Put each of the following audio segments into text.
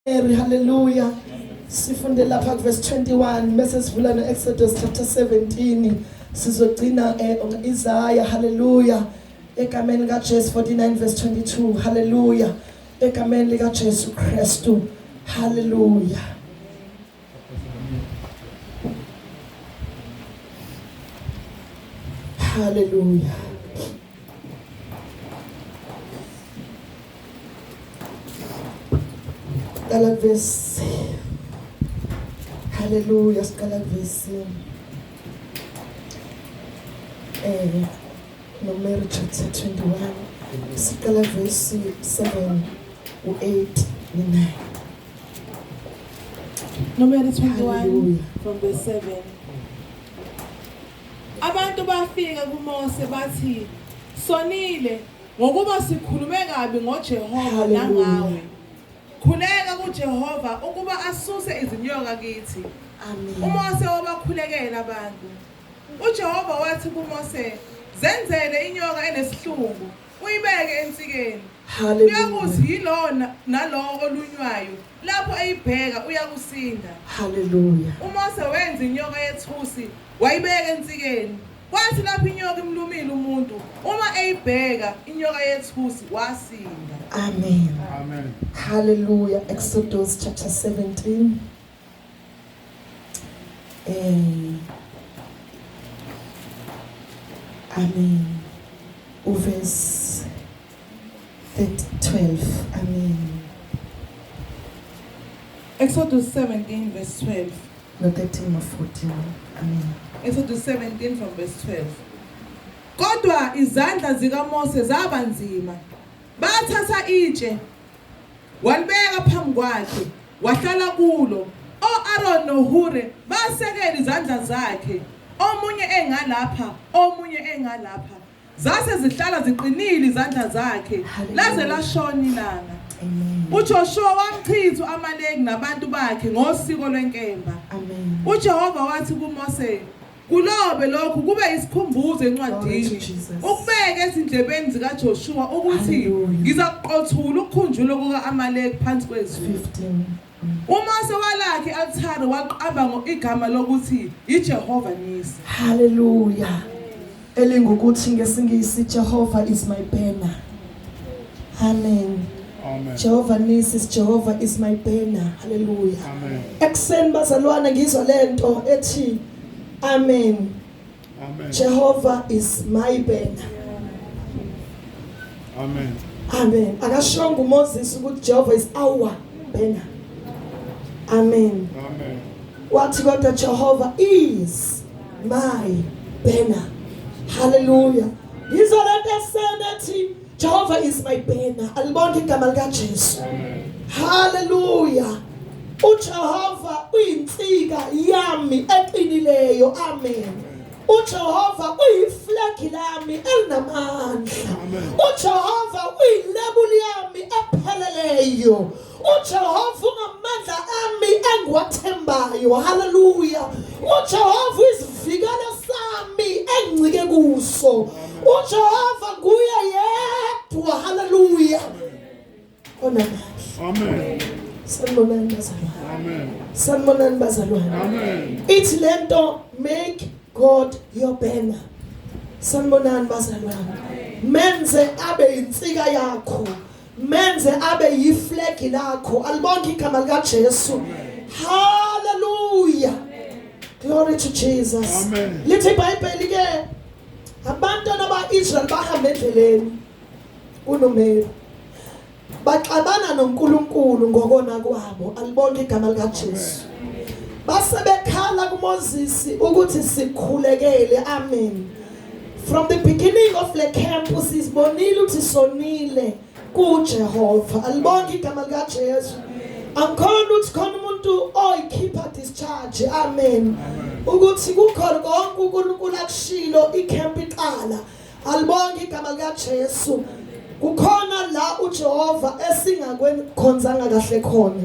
Mary, hallelujah. Sifunde lapha verse 21 bese sivula no Exodus chapter 17 sizogcina eh, Isaiah hallelujah egameni lika Jesu 49 verse 22 hallelujah egameni lika Jesu Kristu hallelujah. Hallelujah. Qala verse. Hallelujah, siqala verse. Eh Numeri chapter 21. Siqala verse 7 u8 no9. Numeri 21 from verse 7. Abantu bafika kuMose bathi sonile Ngokuba sikhulume kabi ngoJehova nangawe. Khuleka kuJehova ukuba asuse izinyoka kithi. Amen. UMose wabakhulekela abantu. UJehova wathi kuMose, Zenzele inyoka enesihlungu, uyibeke ensikeni. Kuyakuthi yilona nalowo olunywayo, lapho eyibheka uyakusinda. Hallelujah. UMose wenza inyoka yethusi, wayibeka ensikeni. Kwathi lapho inyoka imlumile umuntu, uma eyibheka inyoka yethusi wasinda. Amen. Amen. Hallelujah. Exodus chapter 17. Eh Amen. Uverse 12. Amen. Exodus 17 verse 12. No 13 no 14. Amen. Exodus 17 from verse 12. Kodwa izandla zikaMose zaba nzima. Bathatha itshe walibeka phambi kwakhe, wahlala kulo. O-Aaron noHure basekela izandla zakhe, omunye engalapha, omunye engalapha. Zase zihlala ziqinile izandla zakhe laze lashona ilanga. UJoshua wamchitha uAmaleki nabantu bakhe ngosiko lwenkemba. UJehova wathi kuMose, Kulobe lokhu kube isikhumbuzo encwadini, ukubeke ezindlebeni zikaJoshua ukuthi ngizakuqothula ukukhunjulwa kuka-Amaleki phansi kwezulu. UMose walakhe i-altare waqamba igama lokuthi iJehova Nisi. Hallelujah. Elingukuthi ngesingisi Jehovah is my banner. Amen. Amen. Jehovah Nisi is Jehovah is my banner. Hallelujah. Amen. Ekuseni bazalwane ngizwa lento ethi Amen. Amen. Jehovah is my banner. Amen. Amen. Akashongo uMoses ukuthi Jehovah is our banner. Amen. Amen. Wathi kodwa Jehovah is my banner. Hallelujah. Yizo lento esenethi Jehovah is my banner. Alibonke igama lika Jesu. Hallelujah. uJehova uyinsika yami eqinileyo. Amen. uJehova uyiflag lami elinamandla. uJehova uyilebuli yami epheleleyo. uJehova ungamandla ami engiwathembayo. Haleluya. uJehova uyisivikelo sami engincike kuso. uJehova nguye yedwa. Haleluya. Onamandla. Amen. Sanibonani bazalwane. Amen. Sanibonani bazalwane. Amen. Ithi lento make God your banner. Sanibonani bazalwane. Menze abe insika yakho. Menze abe yiflag lakho. Alibonke igama lika Jesu. Hallelujah. Glory to Jesus. Amen. Lithi iBhayibheli ke abantwana baIsrael bahamba endleleni kunomeli. Baxabana noNkulunkulu ngokona kwabo. Alibonke igama lika Jesu. Basebekhala kuMoses ukuthi sikhulekele. Amen. From the beginning of the camp sisibonile ukuthi sonile kuJehova. Alibonke igama lika Jesu. Angikhona ukuthi khona umuntu oyikhipha discharge. Amen. Ukuthi kukhona konke uNkulunkulu akushilo icamp iqala. Alibonke igama lika Jesu. Kukhona la uJehova esingakwenkhonzanga kahle khona.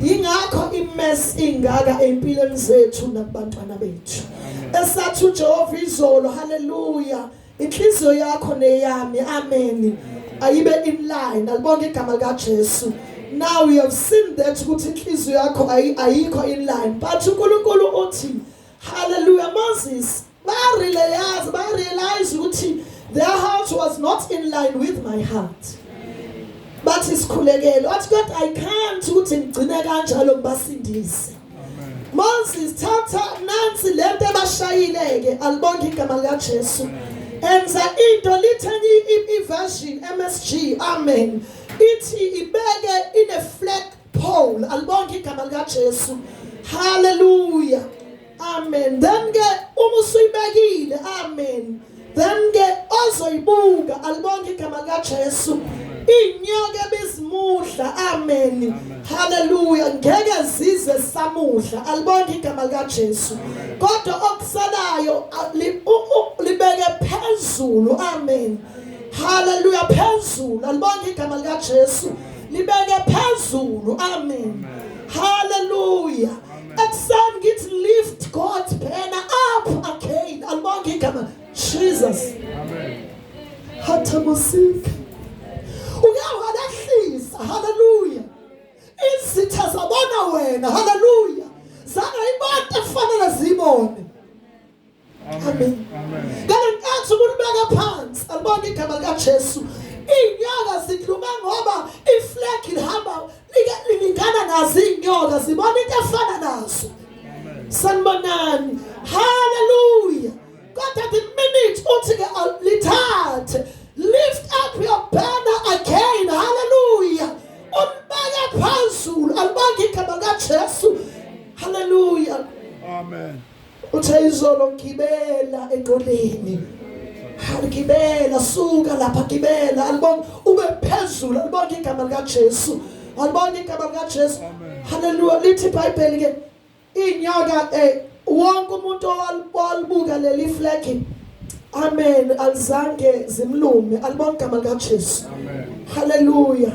Ingakho imess ingaka empilweni zethu nakubantwana bethu. Esathi uJehova izolo haleluya inhliziyo yakho neyami amen ayibe in line alibonke igama lika Jesu. Now you have seen that ukuthi inhliziyo yakho ayikho in line, but uNkulunkulu uthi, hallelujah, Moses, ba realize ukuthi their heart was not in line with my heart. Bathi sikhulekele, wathi kodwa I can't ukuthi ngigcine kanjalo ngibasindise. Moses, thatha nansi lento ebashayile ke. Alibonke igama lika Jesu. Enza into lithenye i-version MSG, amen, ithi ibeke in a flag pole. Alibonke igama lika Jesu. Hallelujah, amen. Then ke uma usuyibekile, amen, then ke ozoyibuka, alibonke igama lika Jesu, inyoka ebizimudla, amen, hallelujah, ngeke zize samudla. Alibonke igama lika Jesu. Kodwa okusalayo libeke phezulu, amen, hallelujah, phezulu. Alibonke igama lika Jesu. Libeke phezulu, amen, hallelujah. Ekuseni ngithi lift God's banner up again. Alibonke igama Jesus. Amen. Hathamusika uke walehlisa, hallelujah, izitha zabona wena, hallelujah, zangayibona ekufanele ziyibone. Amen. Amen. Ngale nkathi ukulibeka phansi, alibonke igama likaJesu, iy'nyoka zidluma ngoba iflag lihamba lilingana nazo. Iy'nyoka zibona into efana nazo. Sanibonani, hallelujah. Kodwa the minute uthi ke lithathe, lift up your banner again, hallelujah, ulibeke phezulu. Alibonke igama likaJesu, hallelujah. Amen. Uthe izolo gibela enqoleni, gibela, suka lapha, gibela. Alibonke, ube phezulu. Alibonke igama likaJesu. Alibonke igama likaJesu. Amen. Haleluya. Lithi iBhayibheli ke inyoka wonke umuntu owalibuka leli flag, amen, alizange zimlume. Alibonke igama likaJesu. Amen. Haleluya.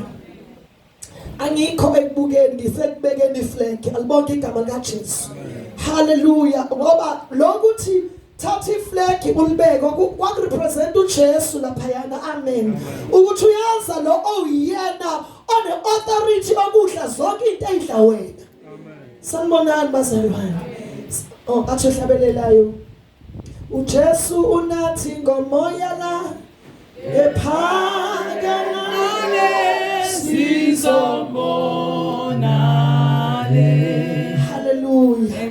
Angikho ekubukeni, ngisekubekeni iflag. Alibonke igama likaJesu. Haleluya. Ngoba lokuthi thatha iflag ulibeke kwakurepresent uJesu laphayana, amen, ukuthi uyaza lo oyena one authority okudla zonke into eyidla wena. Amen. Sanibonani bazalwane. Oh, athi ohlabelelayo, uJesu unathi ngomoya la ephakame Sizobona le. Hallelujah,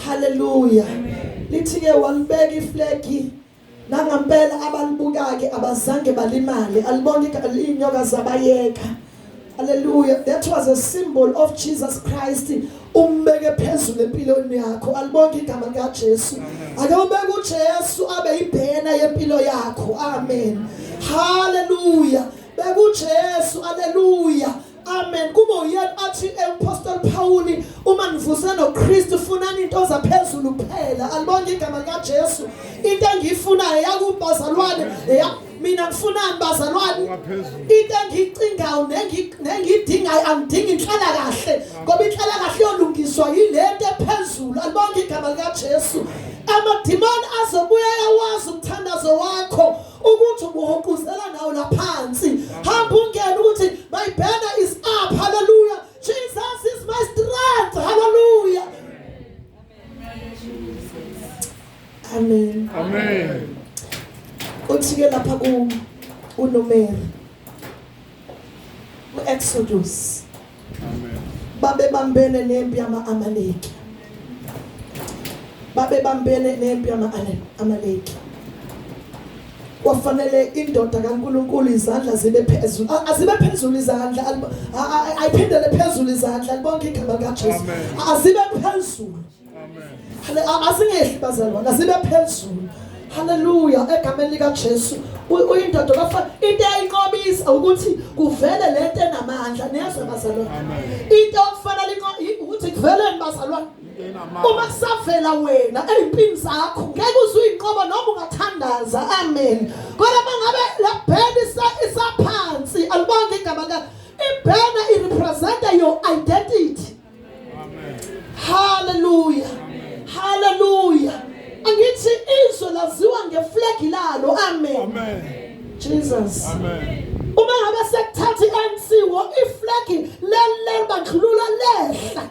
hallelujah. Lithi ke walibeka iflag, nangampela abalibuka ke abazange balimale. Alibonke, inyoka zabayeka. Hallelujah. That was a symbol of Jesus Christ. Umbeke phezulu empilweni yakho. Alibonke igama likaJesu. Ake ubeke uJesu abe ibanner yempilo yakho. Amen. Hallelujah. Beka uJesu. Hallelujah. Amen. Kube uyena athi Apostle Paul, uma nivuse noKristu, funani into zaphezulu kuphela. Alibonke igama likaJesu. Into engiyifunayo yakubazalwane, ya mina ngifunani bazalwane? Ngaphezulu. Into engiyicingayo nengiyidingayo, angidingi inhlala kahle ngoba inhlala kahle iyolungiswa yilento ephezulu. Alibonke igama likaJesu. Amadimoni azobuya yawazi umthandazo wakho ukuthi ubuhoquzela nawo laphansi. Hamba ungene ukuthi my banner is up, hallelujah, Jesus is my strength, hallelujah, amen. Amen. Uthi ke lapha ku uNumeri, uExodus, Amen. Babebambene nempi yama-Amaleki, babebambene nempi yama-Amaleki. Kwafanele indoda kaNkuluNkulu izandla zibe phezulu. Azibe phezulu izandla. Ayiphindele phezulu izandla. Libonke igama likaJesu. Amen. Azibe phezulu. Amen. Azingehli bazalwane, azibe phezulu. Haleluya, egameni likaJesu. Uyindoda bafa into eyayinqobisa ukuthi kuvele lento enamandla. Niyazwa bazalwane? Amen. Into okufanele ukuthi kuveleni bazalwane? Into enamandla. Uma kusavela wena ey'mpini zakho, ngeke uze uyinqoba noma ungathandaza, amen. Kodwa uma ngabe la banner isaphansi, alibonke igama lika ibanner irepresenta your identity. Amen. Hallelujah, hallelujah. Angithi izwe laziwa ngeflag lalo, amen. Amen. Jesus. Amen. Uma ngabe sekuthatha i-ANC wo iflag. Liyehla.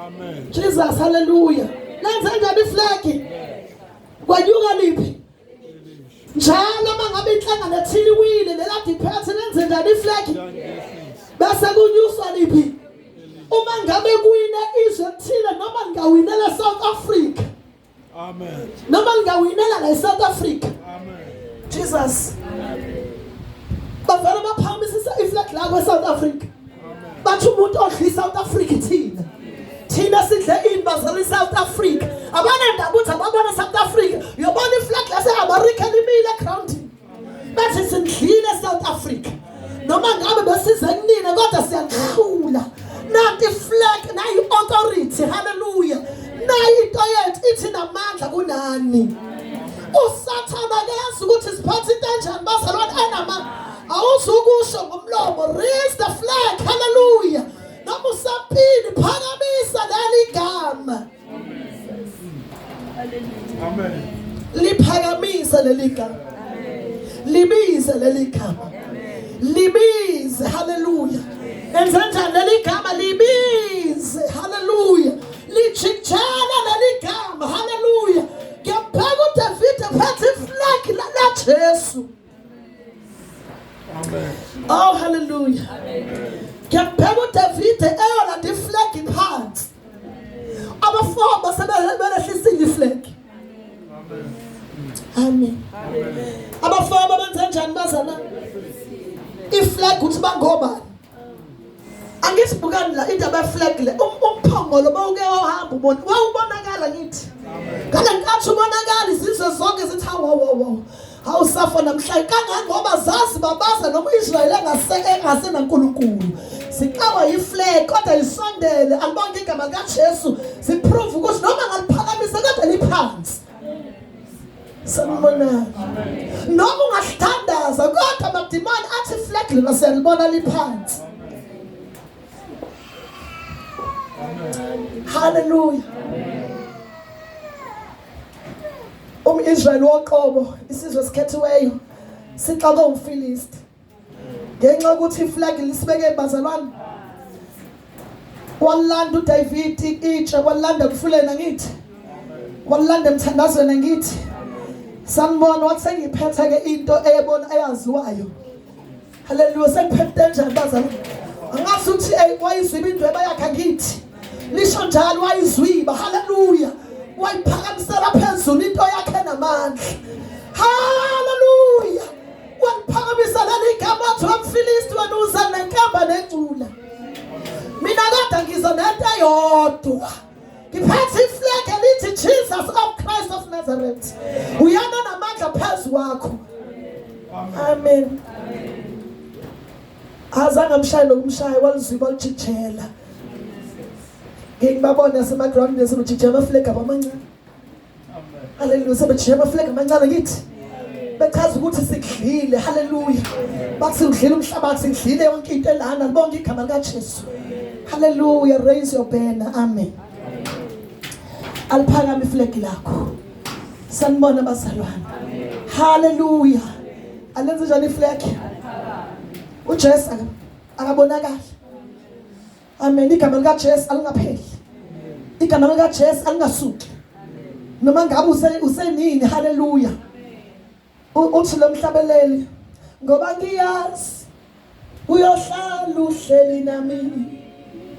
Amen. Jesus, hallelujah. Lenze njani iflag? Kwanyuka liphi? Njalo mangabe inhlangano ethile iwile lelade iphethe lenze njani iflag? Bese kunyuswa liphi? Uma ngabe kuwina izwe ethile noma lingawinela South Africa. Amen. Noma lingawinela la eSouth Africa. Amen. Jesus. Bavele baphakamisisa iflag la kweSouth Africa. Bathi umuntu odla iSouth Africa thina. Thina sidle ini bazali iSouth Africa. Abanendaba ukuthi ababona South Africa. Uyobona iflag lase-America limile egroundini. Bathi sindlile South Africa. Noma ngabe besize kunina kodwa siyahlula. Nanti flag nayi authority. Hallelujah. Nayi into yethu ithi namandla kunani. uSathane akazi ukuthi siphatha into enjani bazalwane enama awuzukusho ngomlomo raise the flag hallelujah noma usaphini phakamisa leli gama Amen. Liphakamisa leli gama. Libize leli gama. Libize hallelujah. Enze njani leli gama libize hallelujah. Lijikijela leli gama hallelujah. Ngiyabheka uDavid phethe iflag la Jesu. Amen. Oh hallelujah. Ngiyabheka uDavid eyolanda iflag phansi. Abafowabo sebelehlisile iflag. Amen. Abafowabo benze njani bazana? Iflag uthi bangobani? Angithi bukani la indaba yeflag le umphongolo bawuke wahamba ubona wawubonakala ngithi. Ngale nkathi ubonakala izizwe zonke zithi hawu hawu hawu. Awusafa namhlanje kangangoba zazi babaza noma uIsrael engasenaNkulunkulu. Sixakwa yiflag kodwa isondele alibonke igama likaJesu siprove ukuthi noma ngaliphakamisa kodwa liphansi. Sanibonani. Noma ungasithandaza kodwa amadimoni athi flag lona siyalibona liphansi. Hallelujah. UmIsrael woqobo isizwe sikhethiweyo sixakwe umFilisti. Ngenxa yokuthi iflag lisibeke bazalwane. Walanda uDavid itshe walanda emfuleni angithi. Walanda emthandazweni angithi. Sanibona wathi sengiphethe ke into eyebona eyaziwayo. Hallelujah sengiphethe enjani bazalwane. Angazi ukuthi wayizwiba indweba yakhe angithi. Lisho njalo wayizwiba hallelujah. Wayiphakamisela phezulu into yakhe namandla. Hallelujah. Waliphakamisa leli gama athi wamfilisti wena uza nenkamba nengcula. Mina kodwa ngiza nento eyodwa. Ngiphethe iflag elithi Jesus of Christ of Nazareth. Uyana namandla phezu kwakho. Amen. Azange amshaye nokumshaya walizwiba walijijela. Ngikubabona semagroundini sebejija amaflag amancane. Hallelujah sebejija amaflag amancane ngithi. Bechaza ukuthi sikudlile hallelujah. Bathi udlile umhlabathi ngidlile yonke into elana libonke igama likaJesu. Hallelujah raise your banner amen. Aliphakame iflag lakho. Sanibona bazalwane. Hallelujah. Alenze njani iflag? uJesu akabonakala. Amen. Igama likaJesu alingapheli. Igama likaJesu alingasuki. Noma ngabe usenini hallelujah. Uthi lo mhlabeleli ngoba ngiyazi uyohlala uhleli nami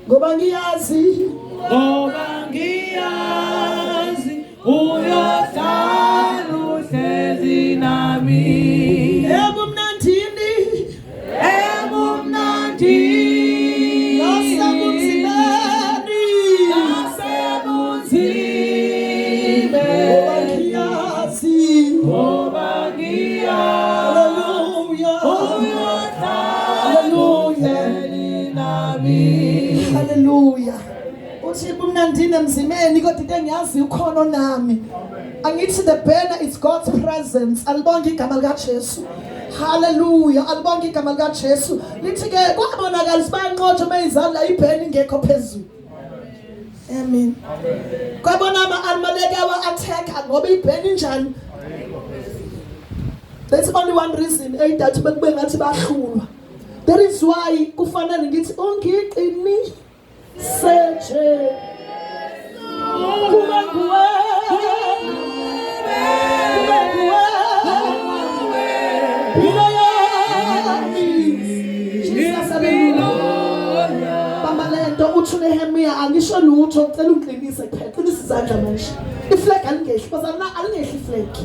ngoba ngiyazi Ngoba ngiyazi uyohlala uhlezi nami ebumnandini ebumnandini nasebunzimeni nasebunzimeni ngoba ngiyazi ngoba ngiyazi hallelujah uyohlala Hallelujah. uhleli nami hallelujah. Uthi ebumnandini emzimeni kodwa into engiyazi ukhona nami. Angithi the banner is God's presence. Alibonke igama likaJesu. Hallelujah. Alibonke igama likaJesu. Lithi ke kwabonakala sibanqotho mayizandla ibheni ingekho phezulu. Amen. Kwabona ama-Amaleki awa-attack ngoba ibheni injani. There's only one reason eyidathi bekube ngathi bahlulwa. That is why kufanele ngithi ungiqini. Seje kube nguwe, kube nguwe impilo yami. Jesus, hallelujah. Bamba lento uthi uNehemiya, angisho lutho, ngicela ungiqinise kuphela. Qinisa izandla manje. Iflag alingehli bazalwana, alingehli iflag,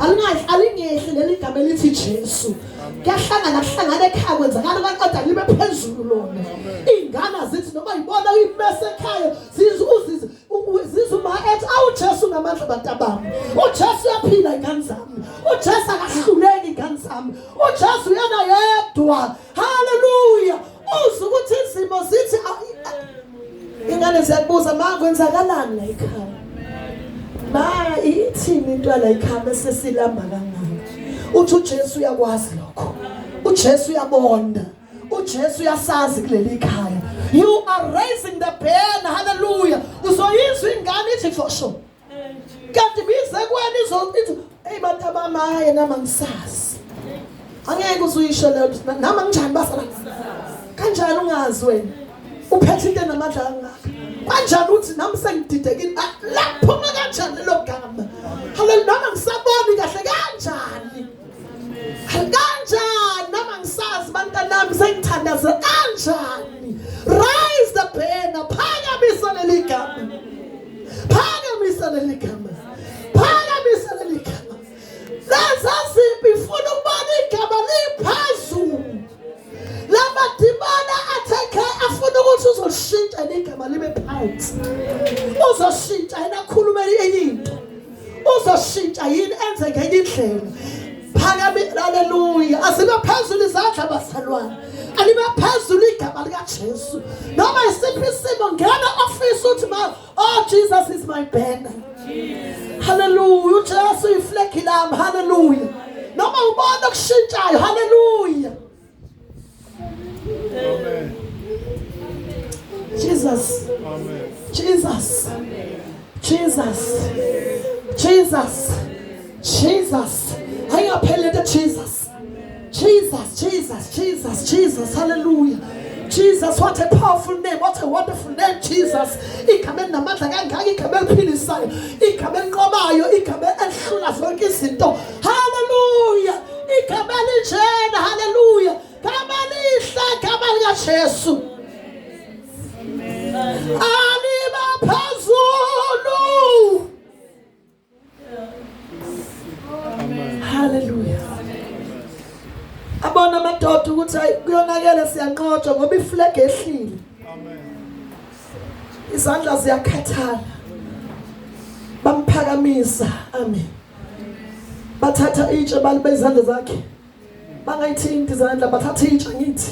alingehli, alingehli leli gama elithi Jesu. Kuyahlangana, kuhlangana ekhaya, kwenzakala kodwa libe phezulu lona. Iy'ngane zithi noma yibona uyimese ekhaya, zizwe uzizwe uma ethi, "Awu, Jesu ngamandla, bantabami. UJesu uyaphila, ingane zami. UJesu akahluleki, ingane zami. UJesu uyena yedwa." Haleluya. Uzwe ukuthi izimo zithi ingane ziyakubuza, "Ma, kwenzakalani la ekhaya? Ma, ithini into la ekhaya bese silamba kangaka?" Uthi uJesu uyakwazi lokho, uJesu uyabona, uJesu uyasazi kuleli khaya. You are raising the banner. Hallelujah. Uzoyizwa ingane ithi for sure kanti bize kwena izo ithi, "Hey bantu abamaye, nama ngisazi." Angeke uzuyisho leyo, nama nginjani basala kanjani ungazi wena uphethe into enamandla kangaka kanjani, uthi nami sengididekile. Ah, laphuma kanjani lelo gama? Haleluya. Noma ngisaboni kahle kanjani, kanjani noma ngisazi, bantanami, sengithandaze kanjani. Raise the banner. Phakamisa leli gama, phakamisa leli gama, phakamisa leli gama. Leza zimpi ifuna ukubona igama liphezulu. Lamadimana athekhe afuna ukuthi uzoshintsha igama libe phansi, uzoshintsha yena akhulume enye into, uzoshintsha yini enze ngenye indlela. Phakami. Haleluya. Asibe phezulu izandla bazalwane, alibe phezulu igama likaJesu. Noma isiphi isimo, ngena office uthi, "Ma, oh, Jesus is my banner." Haleluya. UJesu iflag lami. Haleluya. Noma ubona okushintshayo. Haleluya. Amen. Jesus. Amen. Jesus, Jesus, Jesus, Jesus. Ayingapheli lento. Jesus, Jesus, Jesus, Jesus, Jesus. Hallelujah. Jesus, what a powerful name, what a wonderful name, Jesus. Igama elinamandla kangaka, igama eliphilisayo, igama elinqobayo, igama elihlula zonke izinto. Hallelujah. Igama elinjena, hallelujah. Gama lihle, gama likaJesu. Aliba phezulu. Amen. Hallelujah. Abona amadoda ukuthi hayi, kuyonakela, siyanqotshwa ngoba iflag ehlile. Amen. Izandla ziyakhathala. Bamphakamisa. Amen. Bathatha itshe balibe izandla zakhe. Bangayithinti izandla, bathatha itshe ngithi.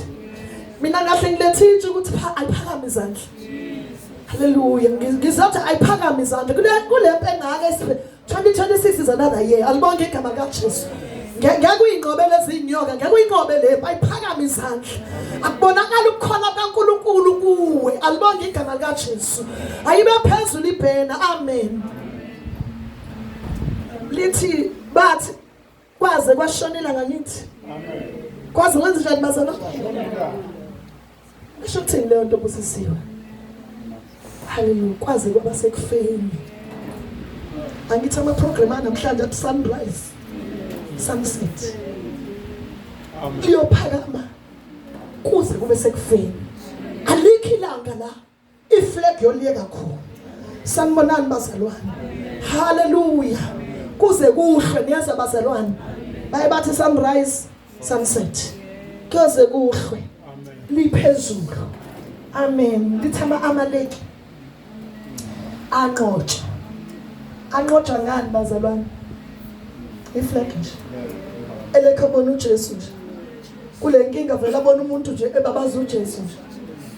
Mina ngahle ngilethe itshe ukuthi ayiphakame izandla. Hallelujah. Ngizothi ayiphakame izandla. Kule mpe engaka esiphe 2026 is another year. Alibonke igama kaJesu. Ngeke uyinqobe lezi inyoka, ngeke uyinqobe le, ayiphakame izandla. Akubonakala ukukhona kaNkuluNkulu kuwe. Alibonke igama likaJesu. Ayibe phezulu ibanner. Amen. Lithi bathi kwaze kwashonela ngakithi. Amen. Kwaze kwenze njani bazalwane? Kusho ukuthini leyo nto, busisiwe? Hallelujah. Kwaze kwaba sekufeni. Angithi ama program anamhlanje at sunrise, sunset. Amen. Liyophakama kuze kube sekufeni. Alikho ilanga la iflag yoliyeka khona. Sanibonani bazalwane. Hallelujah. Kuze kuhlwe, niyaza bazalwane. Baye bathi sunrise, sunset. Kuze kuhlwe. Amen. Liphezulu. Amen. Lithi ama-Amaleki anqotshwa. Anqotshwa ngani bazalwane? Iflag nje. Elekho bona uJesu nje. Kule nkinga vele abona umuntu nje ebabaza uJesu nje.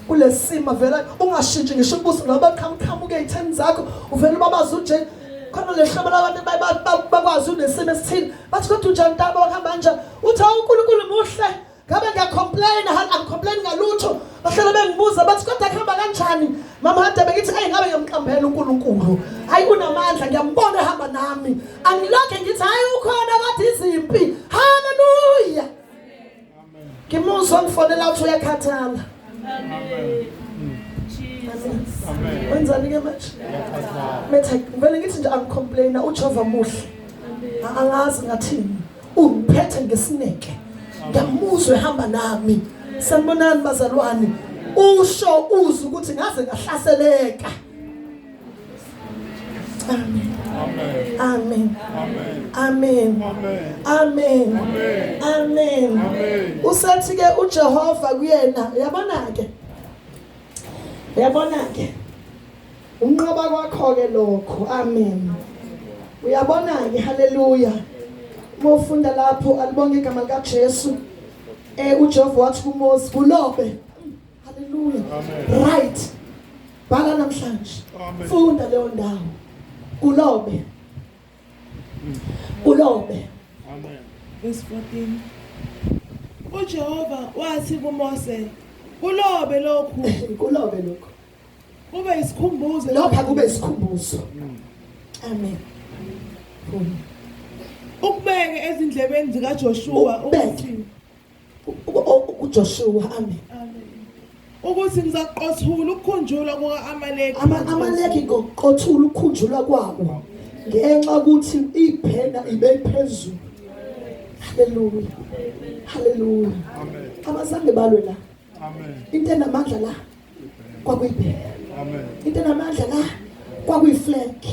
Kulesima vela ungashintshi ngisho ubuso noma qhamuqhamuke ezitheni zakho, uvela ubabaza uJesu. Khona lehlobo labantu bakwazi unesimo esithile, bathi, "Kodwa unjani ntaba, wakuhamba kanjani?" Uthi, "Hawu, uNkulunkulu muhle, ngabe ngiyacomplain, angicomplain ngalutho." Bahlala bengibuza bathi, "Kodwa kuhamba kanjani, mama Hadebe?" Ngithi, "Eyi, ngabe ngiyamqambela uNkulunkulu. Hayi, unamandla, ngiyambona ehamba nami. Angilokhe ngithi hayi, ukhona kodwa izimpi." Haleluya. Amen. Ngimuzwa ngifonela uthi uyakhathala. Amen. Amen. Amen. Wenzani ke manje? Metha ngivele ngithi nje angicomplaina uJehova muhle. Angazi ngathini. Ungiphethe ngesineke. Ngiyamuzwa ehamba nami. Sanibonani bazalwane. Usho uze ukuthi ngaze ngahlaseleka. Amen. Amen. Amen. Amen. Amen. Amen. Usethi ke uJehova kuyena, uyabona ke. Uyabona ke. Unqoba kwakho ke lokho. Amen. Uyabona ke, haleluya. Uma ufunda lapho alibonge igama likaJesu. Eh uJehova wathi kuMose kulobe. Haleluya. Right. Bhala namhlanje. Funda leyo ndawo. Kulobe. Kulobe. Amen. Verse 14. uJehova wathi kuMose, kulobe lokhu, Kulobe lokho. kube isikhumbuzo. Lopha kube isikhumbuzo. Amen. Funda. Ukubeke ezindlebeni zikaJoshua Ukubeke. ukuthi uJoshua. Amen. Ukuthi ngizakuqothula ukukhunjulwa kuka-Amaleki. Ama-Amaleki ngokuqothula ukukhunjulwa kwawo ngenxa ukuthi ibhena ibe phezulu. Haleluya. Haleluya. Amen. Abazange balwe la. Amen. Into enamandla la kwakuyibhena. Amen. Into enamandla la kwakuyiflag.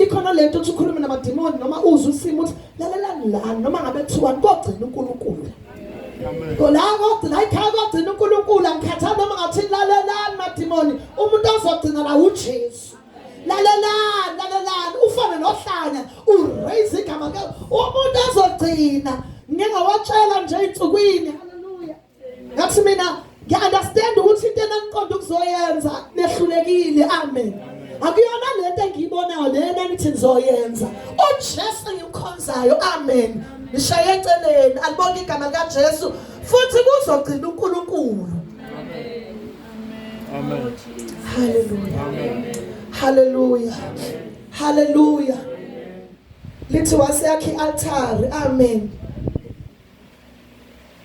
Ikhona lento uthi ukhulume namadimoni noma uzwe isimo uthi lalelani la noma ngabe kuthiwani kogcina uNkulunkulu. Amen. La kogcina ikhaya kogcina uNkulunkulu angikhathali noma ngathini lalelani madimoni umuntu ozogcina la uJesu. Lalelani lalelani ufane nohlanya uraise igama lika umuntu ozogcina ngingawatshela nje insukwini. Haleluya. Ngathi mina ngiunderstand ukuthi into enangiqonda ukuzoyenza nehlulekile. Amen. Akuyona lento engiyibonayo lena nithi nizoyenza. uJesu engimkhonzayo. Amen. Nishaye eceleni alibonke igama likaJesu futhi kuzogcina uNkulunkulu. Amen. Hallelujah. Hallelujah. Hallelujah. Lithi waseyakhe ialtare. Amen.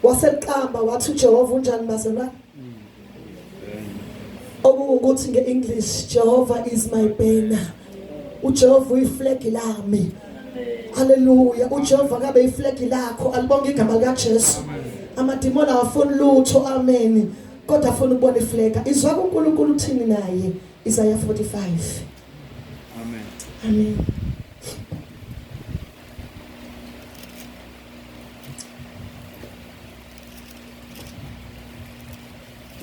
Waseqamba wathi uJehova unjani bazalwane? Okuwukuthi ngeEnglish Jehovah is my banner. uJehova uyiflag lami. Hallelujah. uJehova kabe iflag lakho alibonke igama likaJesu. Amadimoni awafuni lutho. Amen. Kodwa afuna ukubona iflag. Izwa kuNkulunkulu uthini naye? Isaiah 45. Amen. Amen.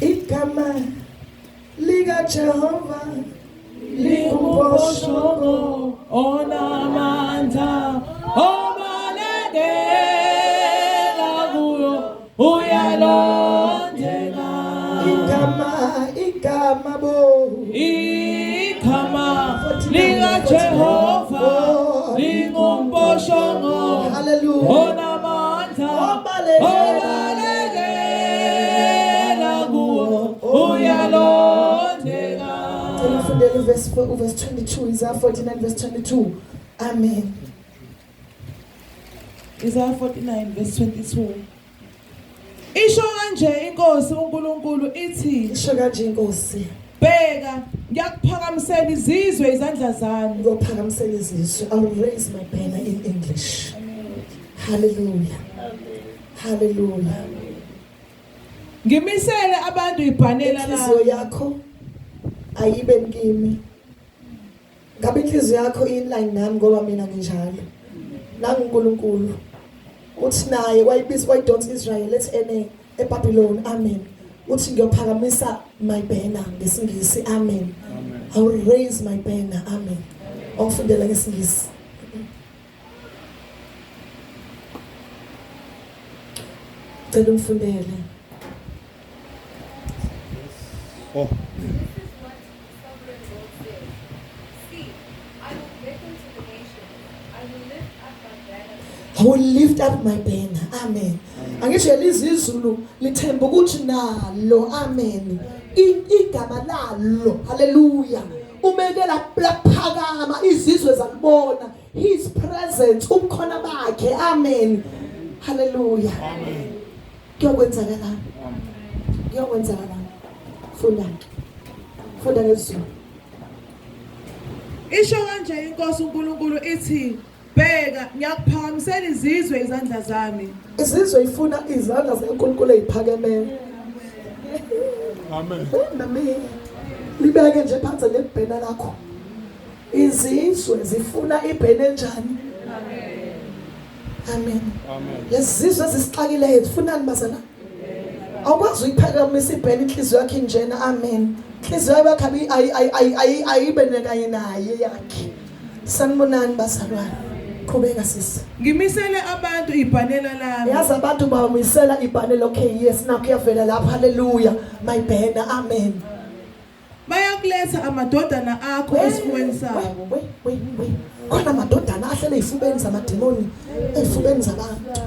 Igama lika Jehova Lingumbhoshongo onamandla obalekela kuyo uyalondeka. Igama igama bo Igama likaJehova lingumbhoshongo Hallelujah. onamandla obalekela kuwo uyalondeka. Cela ufundele uverse 4 uverse 22 Isaiah 49 verse 22. Amen. Isaiah 49 verse 22. Isho kanje inkosi uNkulunkulu ithi Isho kanje inkosi bheka ngiyakuphakamisela izizwe izandla zami. Ngiyophakamisela izizwe. I will raise my banner in English. Hallelujah. Hallelujah. Ngimisele abantu ibhanela Inhliziyo lami. yakho ayibe kimi. Ngabe inhliziyo yakho inline nami ngoba mina nginjalo. NanguNkulunkulu uthi naye wayibiza wayidonsa Israel ethi ene eBabylon. Amen. Uthi ngiyophakamisa my banner ngesingisi. Amen. I will raise my banner. Amen. Ongifundela ngesingisi. Cela ungifundele. Oh. This is what the sovereign Lord says. See, I will beckon to the nations. I will lift up my banner. I will lift up my banner. Amen. Angisho lizizulu lithemba ukuthi nalo. Amen. Igama lalo. Hallelujah. Umekela laphakama izizwe zalibona his presence ubukhona bakhe. Amen. Hallelujah. Amen. Kuyokwenzakalani? Amen. Kuyokwenzakalani? Funda. Funda ngesiZulu. Isho kanje inkosi uNkulunkulu ithi, Bheka, ngiyakuphakamisela izizwe izandla zami. Izizwe ifuna izandla zikaNkulunkulu eziphakemeyo. Amen. Nami libeke nje phansi lebhena lakho. Izizwe zifuna ibhena enjani? Amen. Amen. Amen. Lezizwe ezisixakileyo zifunani bazalwane? Awukwazi uyiphakamisa ibhena inhliziyo yakhe injena. Amen. Inhliziyo yakhe ayibe kanye naye yakhe. Sanibonani bazalwane. Qhubeka sisi. Ngimisele abantu ibhanela lami. Yazi abantu bamisela ibhanela okay yes nakho kuyavela lapha haleluya my banner amen. Bayakuletha amadodana akho esifubeni sabo. Wait wait wait. Khona amadodana ahlele ezifubeni zamademoni ezifubeni zabantu.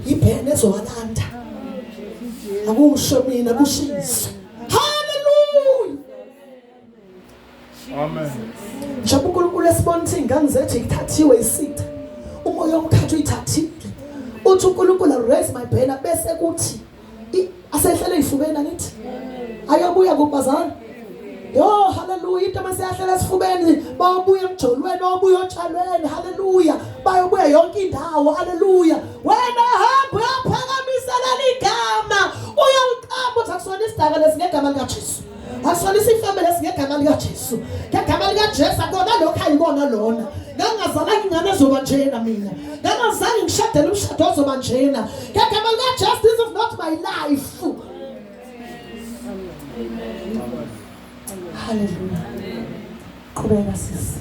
Ibhene ezowalanda. Akusho mina kushisa. Hallelujah. Amen. Njengoba uNkulunkulu esibona ukuthi ingane zethu ithathiwe isitha. Umoya omkhathi uyithathile. Uthi uNkulunkulu raise my banner bese kuthi asehlele izifubeni angithi. Ayobuya kubazana. Yo haleluya into maseyahlela esifubeni bayobuya emjolweni bayobuya otshalweni haleluya bayobuya yonke indawo haleluya wena hamba uyaphakamisa leligama uyaliqamba uthi akusona isidaka lesi ngegama likaJesu akusona isifebe lesi ngegama likaJesu ngegama likaJesu akona lokho ayikona lona ngangazalanga ingane ezoba njena mina ngangazange ngishadele umshado ozoba njena ngegama likaJesu this is not my life. Hallelujah. Qhubeka sisi.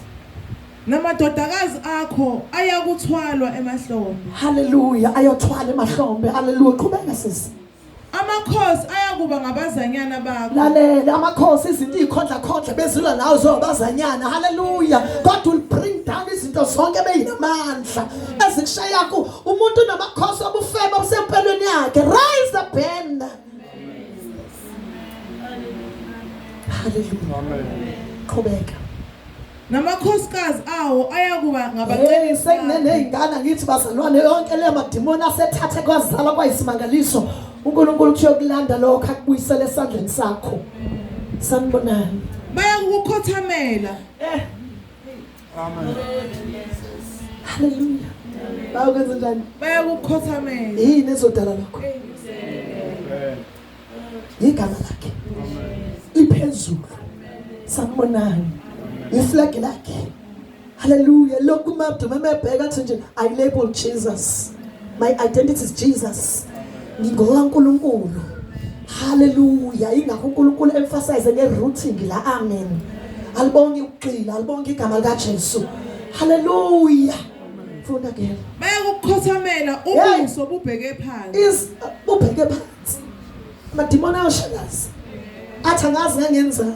Namadodakazi akho ayakuthwalwa emahlombe. Hallelujah. Ayothwala emahlombe. Hallelujah. Qhubeka sisi. Amakhosi ayakuba ngabazanyana bakho. Lalela amakhosi izinto izikhondla khondla bezilwa nawe zobazanyana. Hallelujah. God will bring down izinto zonke beyinamandla ezikushaya ku umuntu namakhosi obufebe obusempelweni yakhe. Raise the banner. Hallelujah. Amen. Qhubeka. Namakhosikazi awo ayakuba Hey ngabacebisi. sekuneney'ngane ngithi bazalwane yonke le madimoni asethathe kwazalwa kwayisimangaliso uNkulunkulu kuthiwa kulanda lokho akubuyisele esandleni sakho. Sanibonani. Bayakukukhothamela. Eh Amen. hallelujah. Bayokwenza njani? Bayakukhothamela. Yini ezodala lokho? Amen. Igama lakhe. Liphezulu. Sanibonani. Iflag lakhe. Hallelujah. Lokhu mabdu memebheka athi nje I label Jesus. My identity is Jesus. NgingokaNkulunkulu. Hallelujah. Ingakho uNkulunkulu emphasize nge-rooting la. Amen. Alibonge ukugxila, alibonge igama likaJesu. Hallelujah. Funda ke. Bayakukhothamela ubuso bubheke phansi. Is ubheke phansi. Amadimoni ayoshakaza. Athi angazi ngangenzani.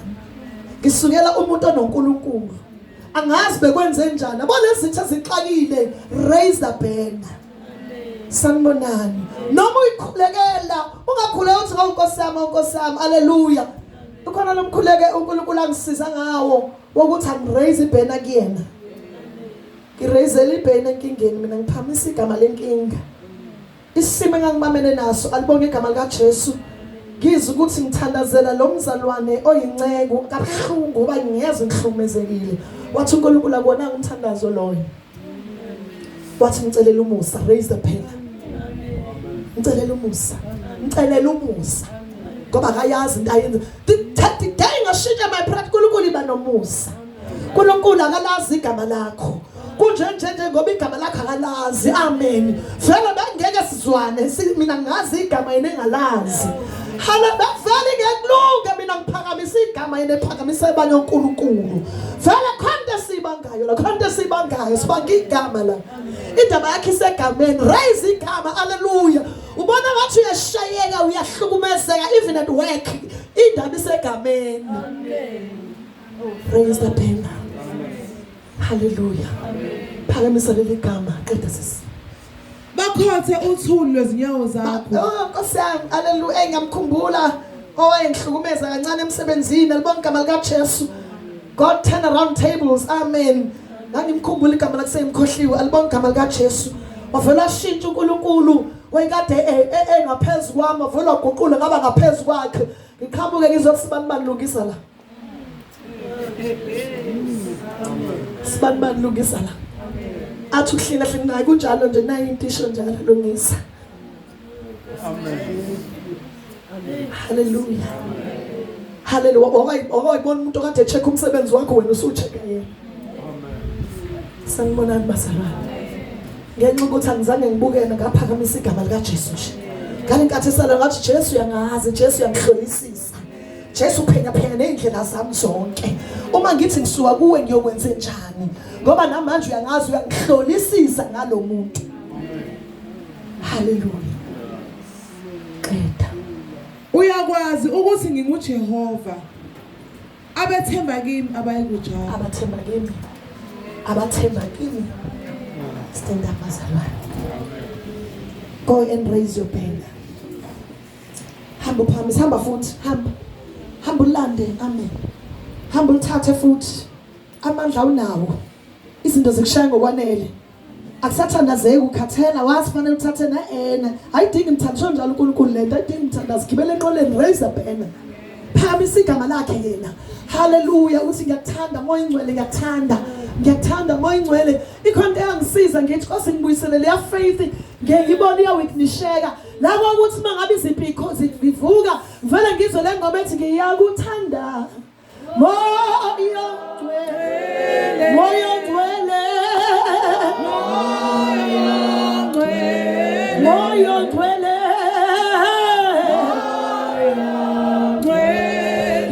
Ngisukela umuntu onoNkulunkulu. Angazi bekwenze njani. Yabo lezi zinto ezixakile raise the banner. Sanibonani. Noma uyikhulekela ungakhuleka uthi oh Nkosi yami oh Nkosi yami haleluya. Ukhona lomkhuleke uNkulunkulu angisiza ngawo wokuthi angiraise ibanner kuyena. Ngiraisele ibanner enkingeni mina ngiphamisa igama lenkinga. Isimo engangibamene naso alibonge igama likaJesu. Ngizwe ukuthi ngithandazela lo mzalwane oyinceku kabuhlungu ngoba ngiyezwa ngihlukumezekile. Wathi uNkulunkulu akubonanga umthandazo loyo. Wathi ngicelela umusa raise the banner. Ngicelela umusa. Ngicelela umusa. Ngoba akayazi into ayenza. The day ngashintsha my prayer uNkulunkulu iba nomusa. uNkulunkulu akalazi igama lakho. Kunje nje nje ngoba igama lakho akalazi. Amen. Vele bengeke sizwane mina ngazi igama yena engalazi. Hala bevele ngekulunga mina ngiphakamisa igama yena ephakamisa ebanye uNkulunkulu. Vele khonto esibangayo la khonto esibangayo sibanga igama la. Indaba yakhe isegameni raise igama hallelujah. Ubona ngathi uyashayeka uyahlukumezeka even at work indaba isegameni. Amen. Raise the banner. Hallelujah. Phakamisa leli gama qeda sisi. Bakhothe uthuli lwezinyawo zakho. Oh Nkosi yami hallelujah ngiyamkhumbula owayengihlukumeza kancane emsebenzini alibonga igama likaJesu. God turn around tables. Amen. Ngangimkhumbula igama lakhe sengimkhohliwe alibonga igama likaJesu. Wavela ashintsha uNkulunkulu wayekade engaphezulu kwami wavela waguqula ngaba ngaphezulu kwakhe. Ngiqhamuke ngizothi sibani bani lungisa la. Sibani bani lungisa la. Athi ukuhlina hlina naye kunjalo nje nayi into isho njalo lungisa. Amen. Hallelujah. Hallelujah. Awayibona umuntu okade check umsebenzi wakho wena usuchecka yena. Amen. Sanibonani bazalwane. Ngenxa ukuthi angizange ngibukene ngaphakamisa igama likaJesu nje. Ngale nkathi esala ngathi Jesu uyangazi, Jesu uyangihlolisisa. Jesu uphenya phenya nezindlela zami zonke. Uma ngithi ngisuka kuwe ngiyokwenza njani? Ngoba namanje uyangazi uyangihlolisisa ngalomuntu. Hallelujah. Qeda. Uyakwazi ukuthi nginguJehova. Abethemba kimi abayikujabha. Abathemba kimi. Abathemba kimi. Stand up bazalwane. Go and raise your banner. Hamba uphamise, hamba futhi, hamba. Hamba ulande, amen. Hamba ulithathe futhi. Amandla unawo. Izinto zikushaya ngokwanele. Akusathandazeki ukhathela wazi fanele uthathe na-ena ayidingi mthandazo njalo uNkulunkulu lento ayidingi mthandazo gibela enqoleni raise the banner phakamisa igama lakhe yena haleluya uthi ngiyakuthanda moya ingcwele ngiyakuthanda ngiyakuthanda moya ingcwele ikhona into eyangisiza ngithi Nkosi ngibuyisele leya faith ngeke ngibone iyaweaknisheka lapho ukuthi uma ngabe iziphi zivuka ngivele ngizwe le ngoma ethi ngiyakuthanda Moya ongcwele, Moya ongcwele, Moya ongcwele,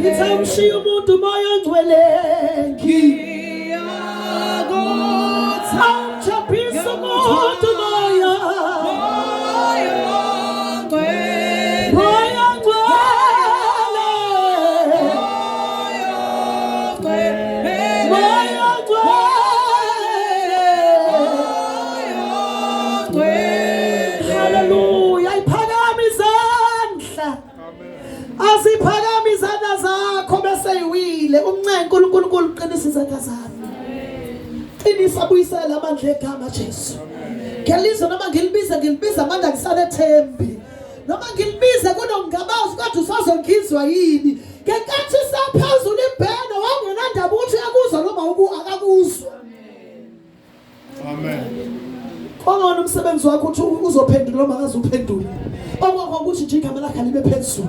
Ngithe umshiya umuntu Moya ongcwele, ngiyakuthabisa umuntu Moya, Moya ongcwele, Moya ongcwele. Hallelujah. Ayiphakame izandla. Aziphakame izandla zakho bese iwile. Umncenga uNkulunkulu uqinisa izandla zami. Qinisa buyisela amandla egama Jesu. Ngiyalizwa noma ngilibiza ngilibiza amandla ngisalethembi. Noma ngilibize kunokungabazi kodwa usazongizwa yini. Ngenkathi saphezulu ibheno wangenandaba ukuthi uyakuzwa noma akakuzwa. Amen. Kongona umsebenzi wakho uthi uzophendula noma akazuphendula. Okwakho ukuthi nje igama lakhe libe phezulu.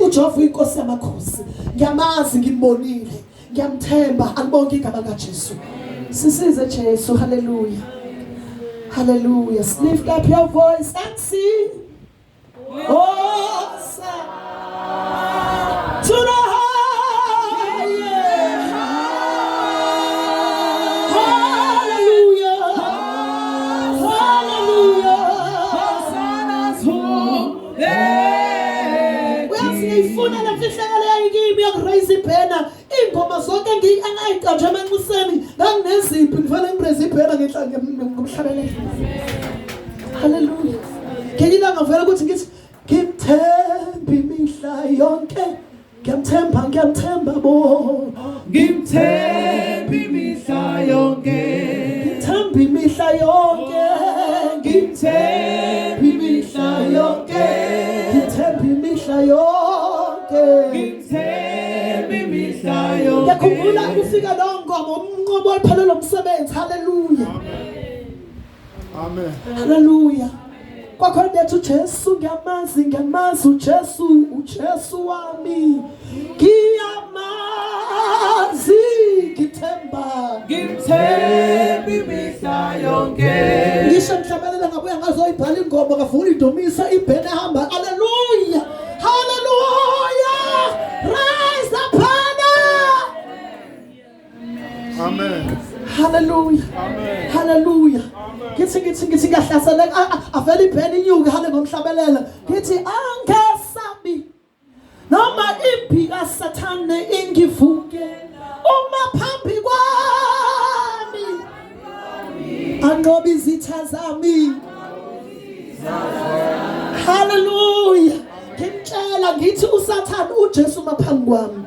uJehova uyinkosi yamakhosi. Ngiyamazi ngimbonile. Ngiyamthemba alibonke igama likaJesu. Sisize Jesu, hallelujah. Hallelujah. Lift up your voice and sing. Hosanna to the highest. Hallelujah. Hallelujah. Uyazi ngiyifuna le mfihlakalo yayikimi yokuraise ibhena ingoma zonke engayiqanjwe emanxuseni nganginezimpi ngivele ngiraise ibhena ngomhlabelelo. Hallelujah. Ngelinye ilanga vele ukuthi ngithi ngimthemba imihla yonke ngiyamthemba ngiyamthemba bo Ngimthemba imihla yonke ngimthemba imihla yonke Ngimthemba imihla yonke ngimthemba imihla yonke Ngimthemba imihla yonke ngiyakhumbula kufika lowo ngoma umnqobo oluphelele umsebenzi haleluya Amen. haleluya kwakhona lethu uJesu ngiyamazi ngiyamazi uJesu uJesu wami ngiyamazi ngithemba Ngimthemba imihla yonke ngisho ngihlabelela ngabuya ngazoyibhala ingoma ngavula idomisa ibhene ehamba haleluya haleluya rise the banner Amen. haleluya Amen. haleluya ngithi ngithi ngithi ngiyahlaseleka avele ibhene inyuke hale ngomhlabelela ngithi angesabi noma impi kaSathane ingivuke uma phambi kwami anqoba izitha zami haleluya ngimtshela ngithi uSathane uJesu maphambi kwami